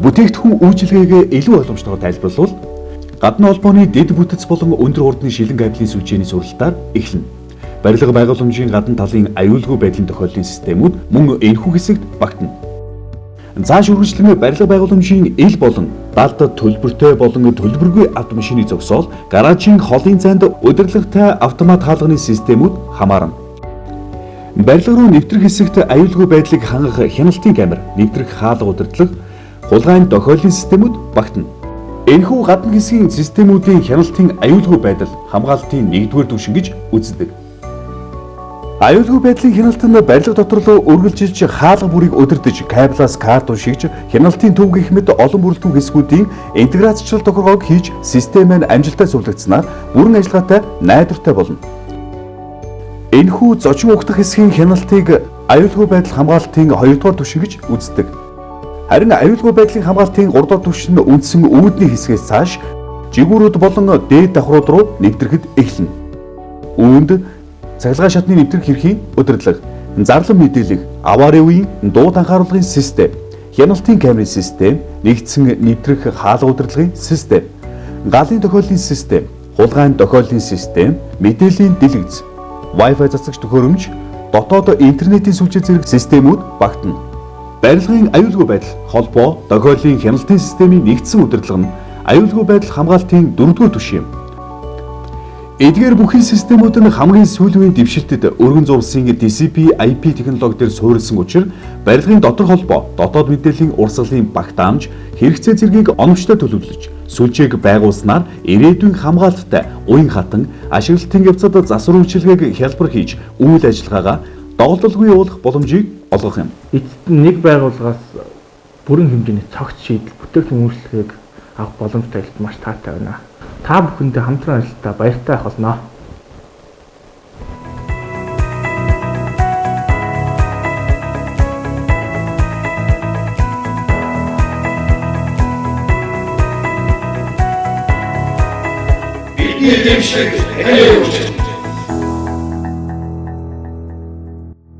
Бүтээгдэхүүн үйлчилгээгээ илүү ойлгомжтойгоор тайлбарлавал гадны холбооны дэд бүтэц болон өндөр хурдны шилэн кабелийн сүлжээний суурилтаар эхэлнэ. Барилга байгууламжийн гадна талын аюулгүй байдлын тохиолдлын системүүд мөн энэхүү хэсэгт багтана. Зааш үргэлжлэн барилга байгууламжийн ил болон далд төлбөртэй болон төлбөргүй автомашины зогсоол, гаражийн холын зайд удирдлагатай автомат хаалганы системүүд хамаарна. Барилга руу нэвтрэх хэсэгт аюулгүй байдлыг хангах хяналтын камер, нэвтрэх хаалга удирдлага, хулгайн тохиоллын системүүд багтана. Энэхүү гадна хэсгийн системүүдийн хяналтын аюулгүй байдал хамгаалтын нэгдүгээр түвшин гэж үздэг. Аюулгүй байдлын хяналт нь барилга дотор л үргэлжилж хаалга бүрийг удирдах, кабелаас карт уншигч, хяналтын төв гэх мэт олон бүрэлдэхүүн хэсгүүдийн интеграцчлал тохиргоог хийж систем нь амжилттай сувлагдсанаар бүрэн ажиллагаатай найдвартай болно. Энэхүү зочин угтах хэсгийн хяналтыг аюулгүй байдал хамгаалтын 2 дугаар түвшин гэж үздэг. Харин аюулгүй байдлын хамгаалтын 3 дугаар түвшин нь үндсэн үүдний хэсгээс цааш жигүүрүүд болон дээд давхрууд руу нэвтрэхэд эхэлнэ. Үүнд цахилгаан шатны нэвтрэх эрхийн удирдлага, зарлан мэдээлэх, аварын үеийн дуу анхааруулгын систем, хяналтын камерын систем, нэгдсэн нэвтрэх хаалга удирдлагын систем, галын тохиоллын систем, хулгайн тохиоллын систем, мэдээллийн дэлгэц, Wi-Fi цацагч төхөөрөмж, дотоод интернетийн сүлжээ зэрэг системүүд багтана. Барилгын аюулгүй байдал, холбоо, тохиоллын хяналтын системийн нэгдсэн удирдлага нь аюулгүй байдал хамгаалтын дөрөвдүгээр түвшин юм. Эдгээр бүхий системүүд нь хамгийн сүүлийн үеийн дэвшилтэд өргөн зурвасын TCP/IP технологи дээр суурилсан учир барилгын доторх холбоо, дотоод мэдээллийн урсгалын багтаамж, хэрэгцээ зэргийг оновчтой төлөвлөж, сүлжээг байгуулснаар ирээдүйн хамгаалттай, уян хатан, ашиглалтын явцад засвар үйлчилгээг хялбар хийж, үйл ажиллагаагаа доголдолгүй явуулах боломжийг олгох юм. Эцэст нь нэг байгууллагаас бүрэн хэмжээний цогц шийдэл, бүтээгдэхүүн үйлчилгээг авах боломжтой хэлт маш таатай байна. Та бүхэндээ хамтран ажиллахдаа баяртай байх болно. Бидний дэмжлэг таны хөгжил.